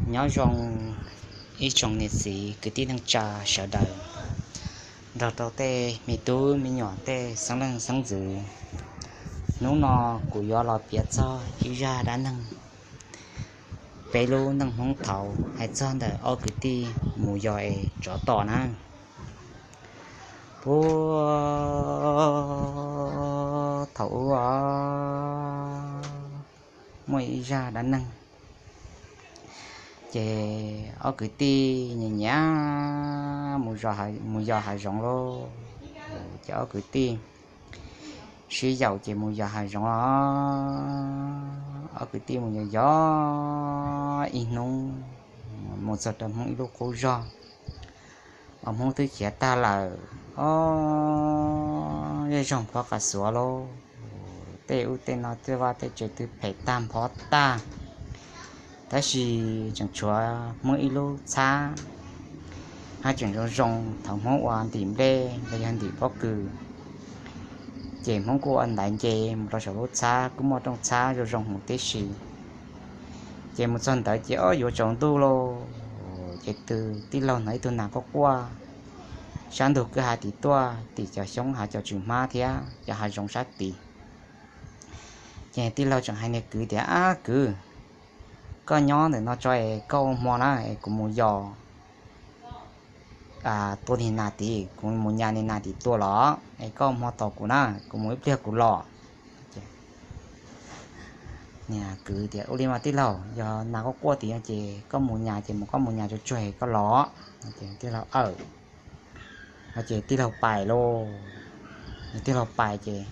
Nyob zoo ib tsoom niam txiv kwv tij neej tsa sawv daws, nrog rau tej me tub me nyuam tej xeeb leej xeeb ntxwv. Hnub no kuv yuav los piav txog ib zaj dab neeg, peb lub neej Hmoob thaud hais txog ntawm ob kwv tij mus yos es tsov tom na. Puag thaum ub os, muaj ib zaj dab neeg, ces ob kwv tij nyiam nyiam mus yos hav zoov lauj. Ces ob kwv tij sib yaum ces mus yos hav zoov os. Ob kwv tij mus yos yos ib hnub, mus txog rau Hmoob ib lub qub zog, Hmoob twb khiav tag lawm os, zej zog phob qas xuav lauj, tej ub tej no tej vaj tej tsev twb phem tag npho tag. Tab sis tseem tshuav Hmoob ib lub txhab, haj tseem zoo zoo thaum Hmoob ua ntim nplej los yog ntim pob kws, ces Hmoob kuj ua ntaiv nce mus rau saum lub txhab, kuj muaj rooj txhab zoo zoo huv tib si. Ces mus txog ntawd ces ob yuav tsaus ntuj lauj, ces tus tij laug hnov ib tug nas quaj quaj sab ntug kwj ha tim tuaj, tim cov xyoob hav cov tswm hmab thiab cov hav zoov sab tid. Ces tij laug tseem hais niag kwv tias, Ab kwv, koj nyob ntawm no tso es koj ua hmo na es kuv mus yos tua niag nas tid, kuv mus nyas niag nas tim tua los es koj ua hmo tos kuv na, kuv mus ib pliag kuv los. Niag kwv tias, Ua li mas tij laug, yog nas quaj quaj tid ces koj mus nyas ces mus, koj mus nyas tsuag tsuag koj los. Tij laug, Aw. Ces tij laug pais lauj. Tij laug pais ces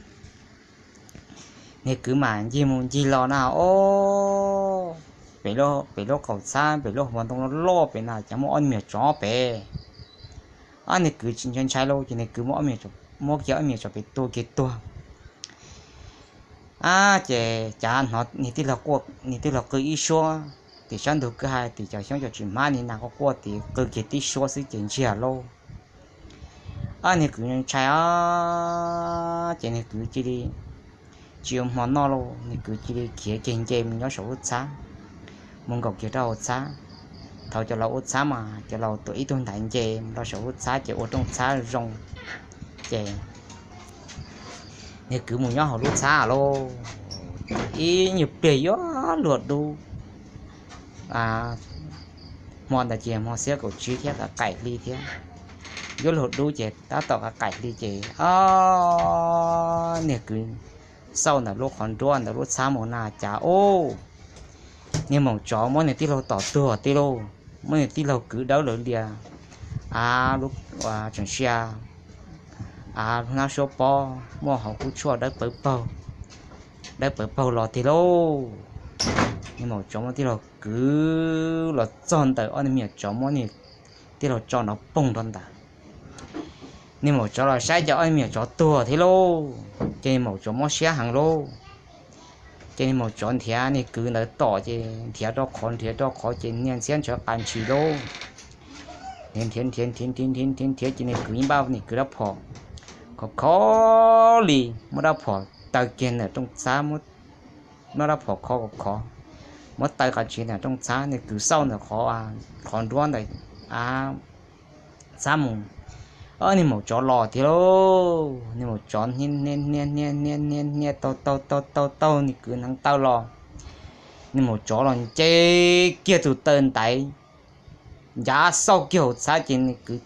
niag kwv mas ncig mus ncig los na, ob, pem lub qaum txhab pem lub hauv ntoo loj loj pem na cas muaj ob niag me nyuam tsov pem. Ob niag kwv tsis ntshai ntshai lauj, ces niag kwv muab kiag ob niag me nyuam tsov pem tua kiag tuag. Ab, ces cas hnov niag tij laug qw ib suab tim sab ntug kwj ha tim cov xyoob cov tswm hmab, niag nas quaj quaj tid qw kiag tib suab xwb ces ntsiag lauj. Ob niag kwv ntshai os, ces niag kwv cia li tsis ua hmo noj lauj, niag kwv cia li khiav kiag nce mus nyob saum lub txhab, mus nkaum kiag rau hauv txhab. Thaum cov laus ua txhab mas cov laus tuav ib tug ntaiv nce mus rau saum lub txhab ces ua rooj txhab zoo. Ces niag kwv mus nyob hauv lub txhab lauj, ib nyuag pliag yuav luag dub. Hmo ntawd ces hmo xiab kaum tsib thiab, qaim hli thiab, yuav luag dub ces tab tom qaim hli ces ob niag kwv xauj ntawm lub qhov nruab ntawm lub txhab mus na cas ub, niag maum tsov muab niag tij laug tom tuag tij lauj, muab niag tij laug kwv dawb lawv lias, av, tseem sia, av, hnab suab pob muaj hauv kub tshuaj dawb pawv paug, dawb pawv paug los tiag lauj. Niag maum tsov muab tij laug kwv los txog ntawm ob niag me nyuam tsov muab niag tij laug tso nrov poog rau ntawd. Niag maum tsov los saib ces ob niag me nyuam tsov tuag thiab lauj, ces niag maum tsov mob siab heev lauj. Ces niag maum tsov nrhiav niag kwv ntawd tom ces nrhiav rau qhov nrhiav rau qhov ces niag ntxhiab ntshaw qas ntshis lauj. Nrhiav nrhiav nrhiav nrhiav nrhiav nrhiav nrhiav ces niag kwv yeej npaj niag kwv rab phom khov kho li, muab rab phom taw kiag ntawm rooj txhab, muab rab phom khov khov, muab taw qas ntshis ntawm rooj txhab, niag kwv xauj ntawm qhov nruab ntawm txhab mus, niag maum tsov los tiag lauj. Niag maum tsov hnia hnia hnia hnia hnia hnia taug taug taug taug taug niag kwv hneev taw los. Niag maum tsov los nce kiag tus taw ntaiv, ncav xauj kiag hauv txhab ces niag kwv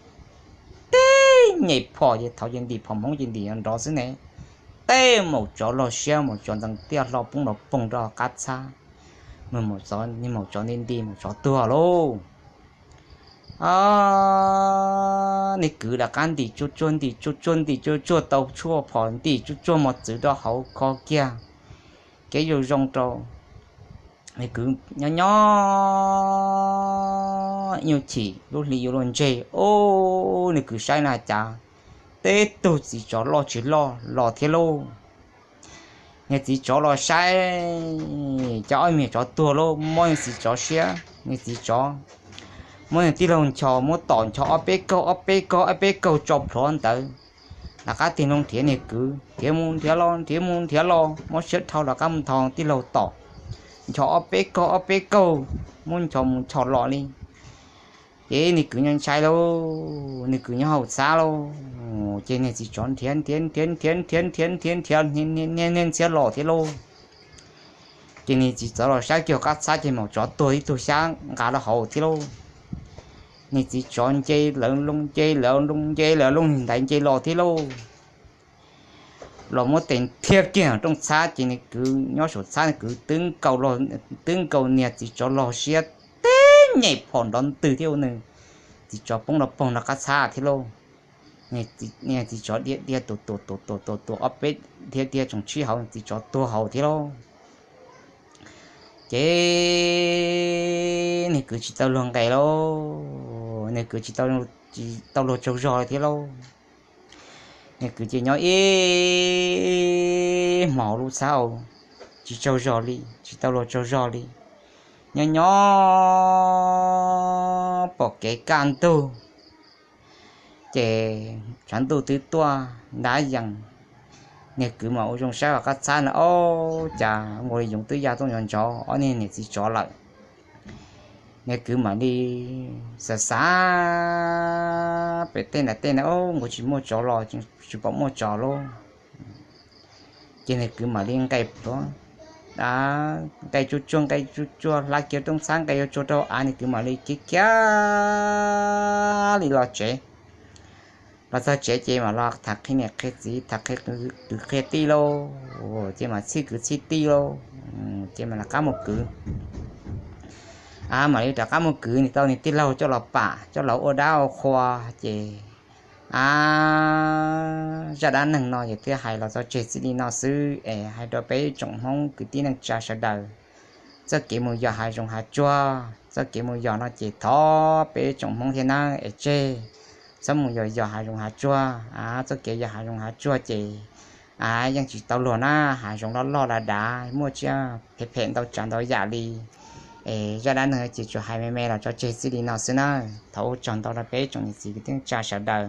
tib nyem phom ces thaum ces ntim phom Hmoob ces ntim nrov xwb ne, teb maum tsov log siab, maum tsov ntxeev tiaj hlo poob nrov poog rau qab txhab. Niag maum tsov nti nti maum tsov tuag lauj. Niag kwv rov qab ntim tsuag tsuag ntim tsuag tsuag ntim tsuag tsuag tau tshuaj phom ntim tsuag tsuag mos txwv rau hauv kho kiag kev zoo zoo rau niag kwv nyob nyob ib nyuag chim lub hli yuav luag ntseg, ub, niag kwv saib na cas teb tug txiv tsov loj tsis loj los thiab lauj. Niag txiv tsov los saib, cov ob me nyuam tsov tuag lauj, mob niag txiv tsov siab, niag txiv tsov muab niag tij laug nchos, muab tom nchos ob peb kaug ob peb kaug ob peb kaug tso plhuav ntawd. Rov qab tig loo nrhiav niag kwv, nrhiav mus nrhiav los nrhiav mus nrhiav los mob siab dhau, rov qab mus nthos tij laug tom, nchos ob peb kaug ob peb kaug, muab ncho mus ncho los li. Ces niag kwv nyob ntshai lauj, niag kwv nyob hauv txhab lauj. Ces niag txiv tsov nrhiav nrhiav nrhiav nrhiav nrhiav nrhiav nrhiav nrhiav niag niag ntxhiab los thiab lauj. Ces niag txiv tsov los saib kiag qab txhab ces mam tsov tuag ib tug xyab nqa rau hauv thiab lauj. Niag txiv tsov nce lawv loo nce lawv loo nce lawv loo ntaiv nce los thiab lauj. Los muab tes thiab kiag rooj txhab ces niag kwv nyob saum txhab, niag kwv twb nkaus niag txiv tsov los siab teb nyem phom nrov ntwg thiab ua nws txiv tsov poob rau poog nram qab txhab thiab lauj. Niag txiv tsov dhia dhia tuam tuam tuam tuam tuam ob peb dhia dhia tsoom tsib hauv, txiv tsov tuag hauv thiab lauj. Ces niag kwv tsis tau luag nqe lauj, niag kwv tsis tau, tsis tau luag tsaug zog li thiab lauj. Niag kwv ces nyob ib hmos lub txhab, tsis tsaug zog li, tsis tau luag tsaug zog li. Nyob nyob pom kev kaj ntug, ces tshav ntuj twb tuaj ntab yees. Niag kwv mam ua zoo saib qab txhab no, ob, cas nkaus li yoov twb ya tuaj ntsov ntsov ob niag niam txiv tsov lawm. Niag kwv mam li xav xav pem tej nram tej na, nkaus tsis muaj tsov los, tsis pom muaj tsov lauj. Ces niag kwv mam li nqe, nqe tsuag tsuag nqe tsuag tsuag hla kiag rooj txhab nqe yuav tsuag rau av, niag kwv mam li khiav khiav li los tsev. Los txog tsev ces mam los tham qhia niam qhia txiv, tham qhia kwv qhia tij lauj. Ces mam txhij kwv txhij tij lauj. Ces mam rov qab mus kwv, mam li rov qab mus kwv niag tau niag tij laug coj los pam, coj los ua dab ua qhua. Ces a, zaj dab neeg no ces thiaj hais los txog tseg txij li no xwb es hais rau peb tsoom Hmoob kwv tij neej tsa sawv daws, txoj kev mus yos hav zoov hav tsuag, txoj kev mus yos no ces thov peb tsoom Hmoob thiab nawb es tseg, txhob mus yos yos hav zoov hav tsuag. A, txoj kev yos hav zoov hav tsuag ces a, yeej tsis tau luag na, hav zoov loj loj dav dav, muaj tsiaj phem phem ntau tsav ntau yam li. Es zaj dab neeg ces tsuas hais me me los tso tseg txij li no xwb na. Thov ua tsaug ntau rau peb tsoom niam txiv kwv tij neej tsa sawv daws.